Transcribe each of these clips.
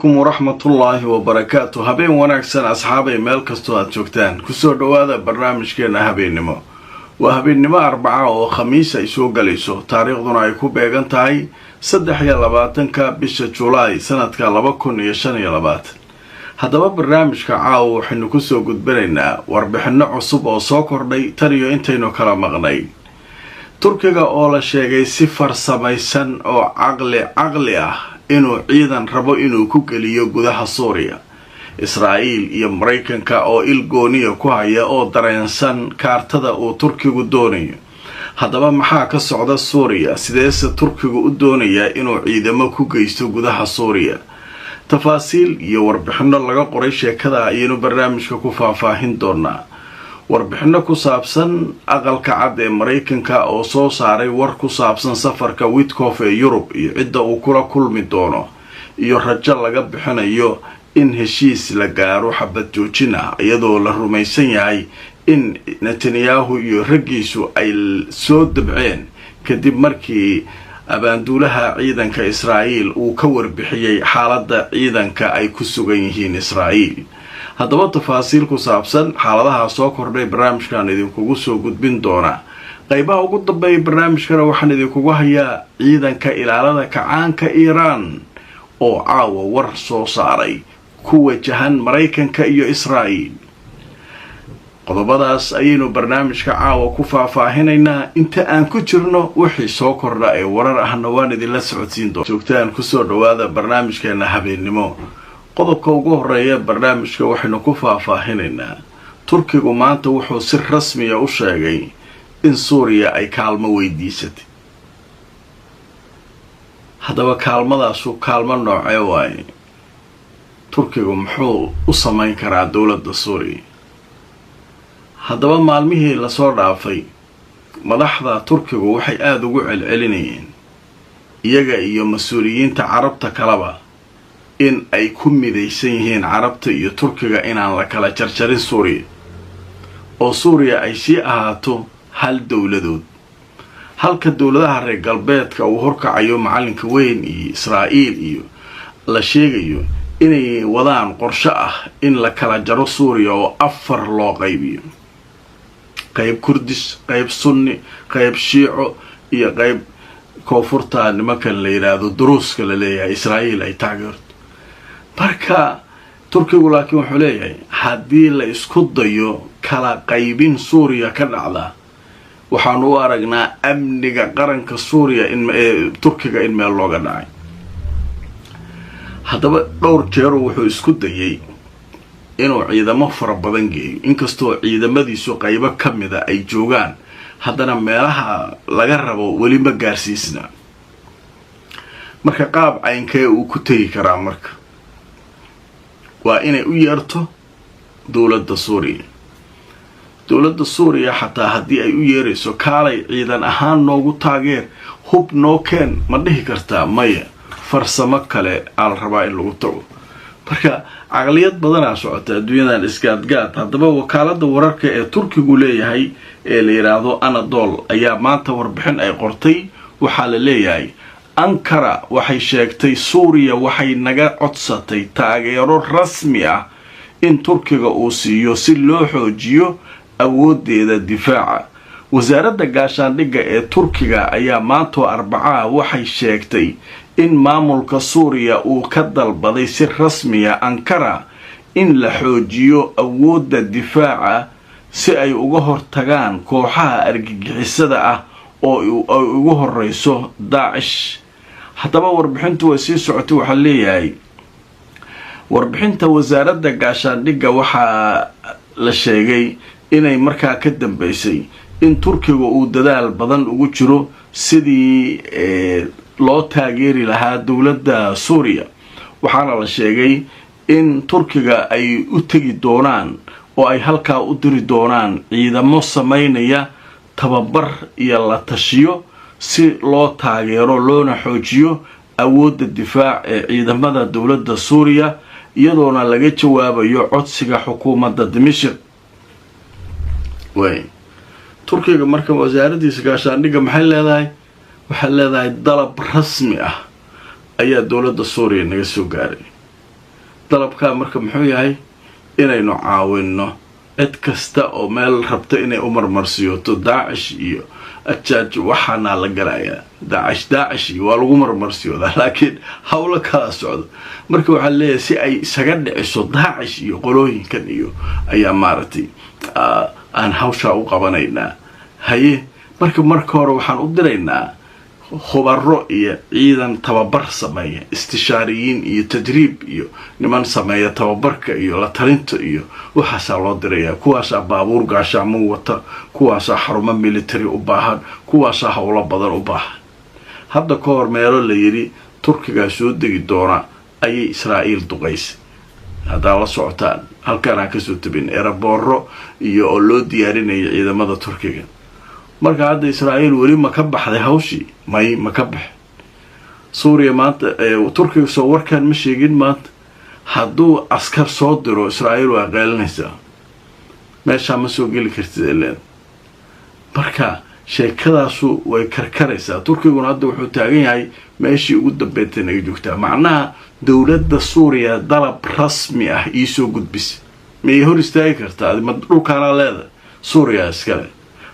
Waraxmatullaahi wabarakaatu. Habeen wanaagsan, asxaabay, meel kastoo aad joogtaan. Kusoo dhowaada barnaamijkeena habeennimo. Waa habeennimo Arbaca oo Khamiis ay soo galayso, taariikhduna ay ku beegan tahay 23-ka bisha Julaay, sanadka 2025. Haddaba, barnaamijka caawa waxaynu kusoo gudbinaynaa warbixino cusub oo soo kordhay tan iyo intaynu kala maqnay. Turkiga oo la sheegay si farsamaysan oo caqli caqli ah inuu ciidan rabo inuu ku geliyo gudaha Suuriya. Israa'iil iyo Maraykanka oo il gooniya ku haya oo dareensan kaartada uu Turkigu doonayo. Haddaba, maxaa ka socda Suuriya? Sideese Turkigu u doonayaa inuu ciidamo ku geysto gudaha Suuriya? Tafaasiil iyo warbixino laga qoray sheekada ayaynu barnaamijka ku faahfaahin doonaa. Warbixino ku saabsan Aqalka Cad ee Maraykanka oo soo saaray war ku saabsan safarka Witkoff ee Yurub iyo cidda uu kula kulmi doono, iyo rajo laga bixinayo in heshiis la gaaro xabad joojin ah, iyadoo la rumaysan yahay in Netanyahu iyo raggiisu ay soo dabceen kadib markii abaanduulaha ciidanka Israa'iil uu ka warbixiyey xaaladda ciidanka ay ku sugan yihiin Israa'iil. Haddaba, tafaasiil ku saabsan xaaladaha soo kordhay barnaamijkan idinkugu soo gudbin doonaa. Qaybaha ugu dambeeya barnaamijkana waxaan idinkugu hayaa ciidanka ilaalada kacaanka Iiraan oo caawa war soo saaray ku wajahan Maraykanka iyo Israa'iil. Qodobadaas ayaynu barnaamijka caawa ku faahfaahinaynaa inta aan ku jirno. Wixii soo kordha ee warar ahna waan idinla socodsiin doona. Joogtaan, kusoo dhawaada barnaamijkeena habeennimo. Qodobka ugu horeeya barnaamijka waxaynu ku faahfaahinaynaa: Turkigu maanta wuxuu si rasmiya u sheegay in Suuriya ay kaalmo weydiisatay. Haddaba, kaalmadaasu kaalmo noocee waaye? Turkigu muxuu u samayn karaa dowladda Suuriya? Haddaba, maalmihii lasoo dhaafay madaxda Turkigu waxay aada ugu celcelinayeen, iyaga iyo mas-uuliyiinta Carabta kaleba, in ay ku midaysan yihiin Carabta iyo Turkiga inaan la kala jarjarin Suuriya, oo Suuriya ay sii ahaato hal dowladood, halka dowladaha reer galbeedka uu horkacayo macalinka weyn iyo Israa'iil iyo la sheegayo inay wadaan qorsho ah in la kala jaro Suuriya oo afar loo qaybiyo: qayb Kurdis, qayb Sunni, qayb Shiico iyo qayb koonfurta nimankan la yidhaahdo Duruuska la leeyahay, Israa'iil ay taageerto. Marka Turkigu laakiin wuxuu leeyahay, haddii la isku dayo kala qaybin Suuriya ka dhacda, waxaanu u aragnaa amniga qaranka Suuriya in Turkiga in meel looga dhacay. Haddaba, dhowr jeero wuxuu isku dayay inuu ciidamo fara badan geeyo. Inkastoo ciidamadiisu qaybo ka mida ay joogaan, haddana meelaha laga rabo weli ma gaarsiisna. Marka qaab caynkee uu ku tegi karaa? Marka waa inay u yeerto dowladda Suuriya. Dowladda Suuriya xataa haddii ay u yeerayso, "Kaalay, ciidan ahaan noogu taageer, hub noo keen," ma dhihi kartaa? Maya, farsamo kale aa la rabaa in lagu tago. Marka caqliyad badanaa socota adduunyadan, isgaadgaad. Haddaba, wakaalada wararka ee Turkigu leeyahay ee la yidhaahdo Anadol ayaa maanta warbixin ay qortay waxaa la leeyahay, Ankara waxay sheegtay, "Suuriya waxay naga codsatay taageero rasmi ah in Turkiga uu siiyo si loo xoojiyo awoodeeda difaaca." Wasaaradda gaashaandhigga ee Turkiga ayaa maantoo Arbacaha waxay sheegtay in maamulka Suuriya uu ka dalbaday si rasmiya Ankara in la xoojiyo awoodda difaaca si ay uga hortagaan kooxaha argagixisada ah oo ay ugu horeyso Daacish. Haddaba, warbixintu way sii socotay. Waxaa leeyahay, warbixinta wasaaradda gaashaandhigga waxaa la sheegay inay markaa ka dambeysay in Turkiga uu dadaal badan ugu jiro sidii loo taageeri lahaa dowladda Suuriya. Waxaana la sheegay in Turkiga ay u tegi doonaan oo ay halkaa u diri doonaan ciidamo sameynaya tababar iyo la tashiyo si loo taageero loona xoojiyo awoodda difaac ee ciidamada dowladda Suuriya, iyadoona laga jawaabayo codsiga xukuumadda Dimashik. Way Turkiga marka wasaaraddiisa gaashaandhigga maxay leedahay? Waxay leedahay, dalab rasmi ah ayaa dowladda Suuriya naga soo gaaray. Dalabkaa marka muxuu yahay? Inaynu caawinno cid kasta oo meel rabta inay u marmarsiyoto. Daacish iyo ajaaj waxaanaa la galayaa, Daacish, Daacish iyo waa lagu marmarsiyoodaa, laakiin hawlo kala socdo. Marka waxaa leeyahay, si ay isaga dhiciso Daacish iyo qolooyinkan iyo ayaa maaragtay aan hawshaa u qabanaynaa. Haye, marka hore waxaan u diraynaa khubaro iyo ciidan tababar sameeya, istishaariyiin iyo tadriib iyo niman sameeya tababarka iyo la talinta iyo waxaasaa loo dirayaa. Kuwaasaa baabuur gaashaamo wata, kuwaasaa xarumo military u baahan, kuwaasaa howlo badan u baahan. Hadda ka hor meelo la yidhi Turkigaa soo degi doona ayay Israa'iil duqaysay, haddaa la socotaan. Halkaan aan kasoo tabin erabooro iyo oo loo diyaarinaya ciidamada Turkiga. Marka hadda Israa'iil weli ma ka baxday hawshii? May, ma ka bax. Suuriya maanta, Turkiga soo warkaan ma sheegin. Maanta hadduu askar soo diro, Israa'iil waa qeelinaysaa, meeshaa ma soo geli kartid ileen. Marka sheekadaasu way karkaraysaa. Turkiguna hadda wuxuu taagan yahay meeshii ugu dambeyntay naga joogtaa. Macnaha, dowladda Suuriya dalab rasmi ah iisoo gudbisa, miyay hor istaagi kartaa? Ma dhulkaanaa leeda Suuriya iskale?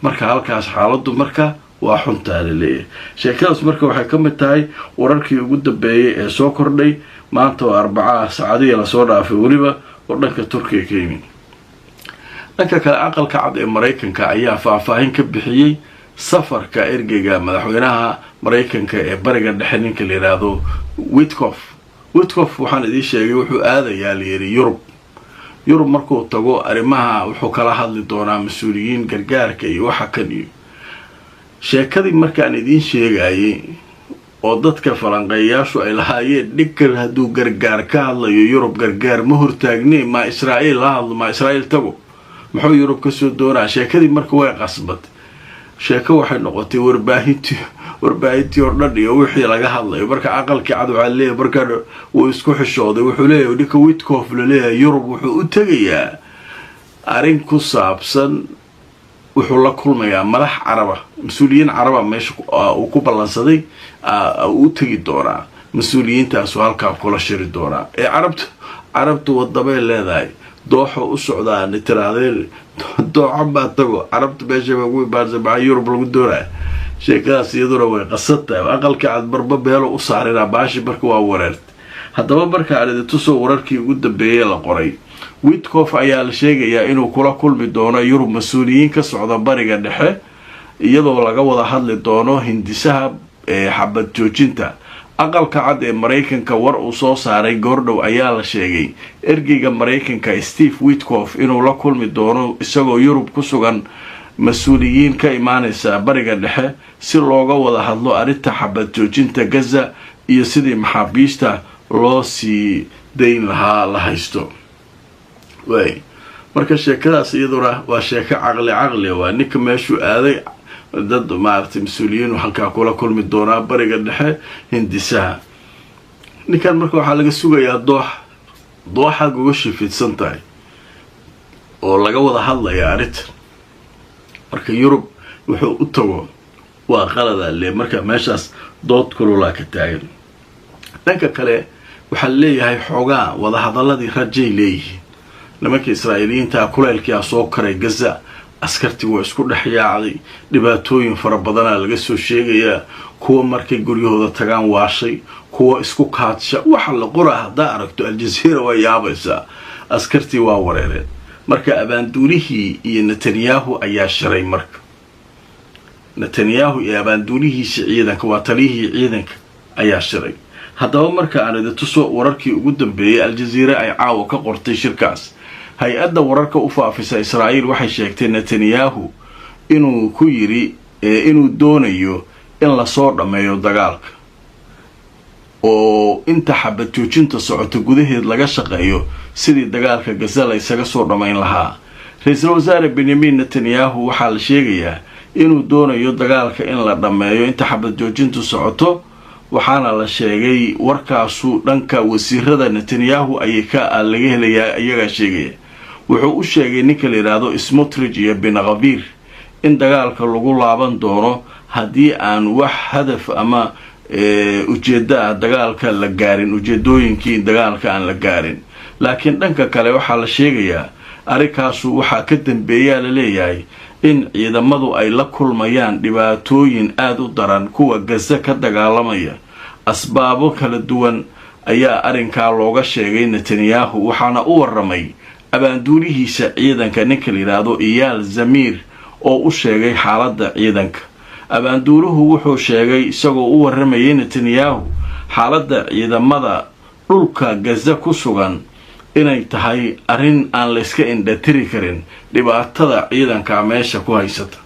Marka halkaas xaaladdu marka waa xuntaa la leeyahay. Sheekadaas marka waxay ka mid tahay wararkii ugu dambeeyey ee soo kordhay maanta oo Arbacaha, saacadihii lasoo dhaafay weliba, oo dhanka Turkiga ka yimid. Dhanka kale, Aqalka Cad ee Maraykanka ayaa faahfaahin ka bixiyey safarka ergeyga madaxweynaha Maraykanka ee Bariga Dhexe, ninka la yidhaahdo Witkoff. Witkoff waxaan idiin sheegay wuxuu aadayaa, layidhi, Yurub. Yurub markuu tago, arrimaha wuxuu kala hadli doonaa mas-uuliyiin gargaarka iyo waxa kan iyo sheekadii. Markaan idiin sheegayay oo dadka falanqeeyayaashu ay lahaayeen, dhigkan hadduu gargaar ka hadlayo, Yurub gargaar ma hortaagne, maa Israa'iil la hadlo, maa Israa'iil tago, muxuu Yurub kasoo doonaa? Sheekadii marka way qasbatay. Sheeko waxay noqotay warbaahintii oo dhan iyo wixii laga hadlayo. Marka Aqalkii Cad waxaa leeyahay, markaan wuu isku xishooday, wuxuu leeyahay ninka Witkoff laleeyahay, Yurub wuxuu u tegayaa arrin ku saabsan, wuxuu la kulmayaa madax Caraba, mas-uuliyiin Caraba meesha uu ku ballansaday uu u tegi doonaa. Mas-uuliyiintaasu halkaa kula shiri doonaa. Ee Carabtu wadamay leedahay. Dooxo u socdaa tiraadeen, Dooxa baa tago, Carabta meesha baa ugu imaansa, maxaa Yurub lagu doonaya? Sheekadaas iyaduna way qasan tahay. Aqalkii Cad marba meelo u saarina baashi, marka waa wareertay. Haddaba marka aan idin tuso wararkii ugu dambeeyey la qoray, Witkoff ayaa la sheegayaa inuu kula kulmi doono Yurub mas-uuliyiin ka socda Bariga Dhexe, iyadoo laga wada hadli doono hindisaha xabad joojinta. Aqalka Cad ee Maraykanka war uu soo saaray goordhow ayaa la sheegay ergeyga Maraykanka Steve Witkoff inuu la kulmi doono, isagoo Yurub ku sugan, mas-uuliyiin ka imaaneysa Bariga Dhexe si looga wada hadlo arrinta xabad joojinta Gaza iyo sidii maxaabiista loo sii dayn lahaa la haysto. Way marka sheekadaas iyaduna waa sheeko caqli caqli. Waa ninka meeshuu aaday, dad maaragtay mas-uuliyiin halkaa kula kulmi doonaa Bariga Dhexe hindisaha. Ninkan marka waxaa laga sugayaa Dooxa. Dooxa gogoshii fidsan tahay oo laga wada hadlaya arrintan. Marka Yurub wuxuu u tago waa qaladaa le. Marka meeshaas dood kululaa ka taagan. Dhanka kale, waxaa leeyahay xoogaa wadahadaladii rajay leeyihiin nimanka Israa'iiliyiintaa. Kuleylkiaa soo karay Gaza, askartii waa isku dhex yaacday, dhibaatooyin fara badanaa laga soo sheegayaa, kuwa markay guryahooda tagaan waashay, kuwa isku kaadsha. Waxa la qoraa haddaa aragto Aljaziira waa yaabaysaa. Askartii waa wareereen. Marka abaanduulihii iyo Netanyahu ayaa shiray. Marka Netanyahu iyo abaanduulihiisi ciidanka, waa taliyihii ciidanka, ayaa shiray. Haddaba marka aan idin tuso wararkii ugu dambeeyey Aljaziira ay caawa ka qortay shirkaas. Hay-adda wararka u faafisa Israa'iil waxay sheegtay Netanyahu inuu ku yidhi inuu doonayo in lasoo dhammeeyo dagaalka oo inta xabad joojinta socoto gudaheed laga shaqeeyo sidii dagaalka Gaza la isaga soo dhammayn lahaa. Ra-iisul wasaare Benyamin Netanyahu waxaa la sheegayaa inuu doonayo dagaalka in la dhammeeyo inta xabad joojintu socoto, waxaana la sheegay warkaasu dhanka wasiirada Netanyahu ayay ka laga helayaa, iyagaa sheegaya. Wuxuu u sheegay ninka la yidhaahdo Smotrich iyo Ben Gvir in dagaalka lagu laaban doono haddii aan wax hadaf ama Ujeeddaa dagaalka la gaarin, ujeedooyinkii dagaalka aan la gaarin. Laakiin dhanka kale waxaa la sheegayaa arrinkaasu waxaa ka dambeeyaa la leeyahay in ciidamadu ay la kulmayaan dhibaatooyin aada u daran, kuwa Gaza ka dagaalamaya. Asbaabo kala duwan ayaa arrinkaa looga sheegay Netanyahu, waxaana u waramay abaanduulihiisa ciidanka, ninka la yidhaahdo Iyaal Zamiir, oo u sheegay xaaladda ciidanka. Abaanduuluhu wuxuu sheegay, isagoo u waramayay Netanyahu, xaaladda ciidamada dhulka Gaza ku sugan inay tahay arrin aan layska indhatiri karin, dhibaatada ciidanka meesha ku haysata,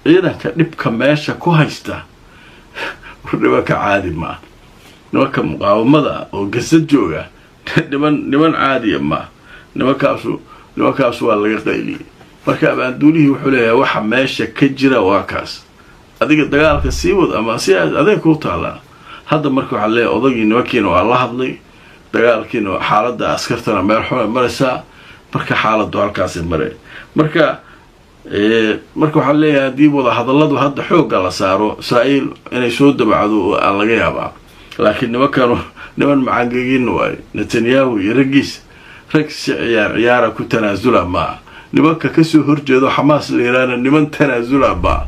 ciidanka dhibka meesha ku haysta. Nimanka caadi maa, nimanka muqaawamada oo Gaza jooga niman caadiya maa. Nimankaasu waa laga qayliyey. Marka abaanduulihii wuxuu leeyahay waxa meesha ka jira waa kaas, adiga dagaalka sii wad ama si adeeg kuu taallaa. Hadda marka waxaa leeyahay odagii nimankiina waa la hadlay, dagaalkiina xaaladda askartana meel xuna maraysaa. Marka xaaladdu halkaasi mare. Marka waxaa leeyahay haddii wadahadalladu hadda xoogga la saaro, Israa'iil inay soo dabacdo aa laga yaabaa. Laakiin nimankanu niman macangegiin waayo. Netanyahu iyo raggiisa rag si ciyaar ciyaara ku tanaasula maa. Nimanka kasoo horjeedo Xamaas la yiraahna niman tanaasula maa.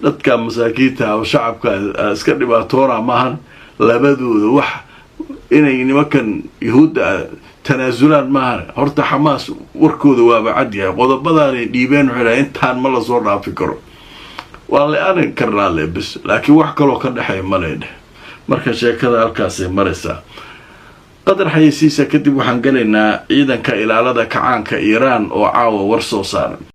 Dadka masaakiinta oo shacabka iska dhibaatoona maahan. Labadooda wax inay nimankan Yuhuudda tanaasulaan maahan. Horta Xamaas warkooda waaba cad yahay, qodobadaanay dhiibeen. Waxay dhahay intaan ma lasoo dhaafi karo, waa la arin karnaa le bis, laakiin wax kaloo ka dhexeeya malay dheh. Marka sheekada halkaasay maraysaa. Qadar xayeysiisa kadib waxaan gelaynaa ciidanka ilaalada kacaanka Iiraan oo caawa war soo saaran.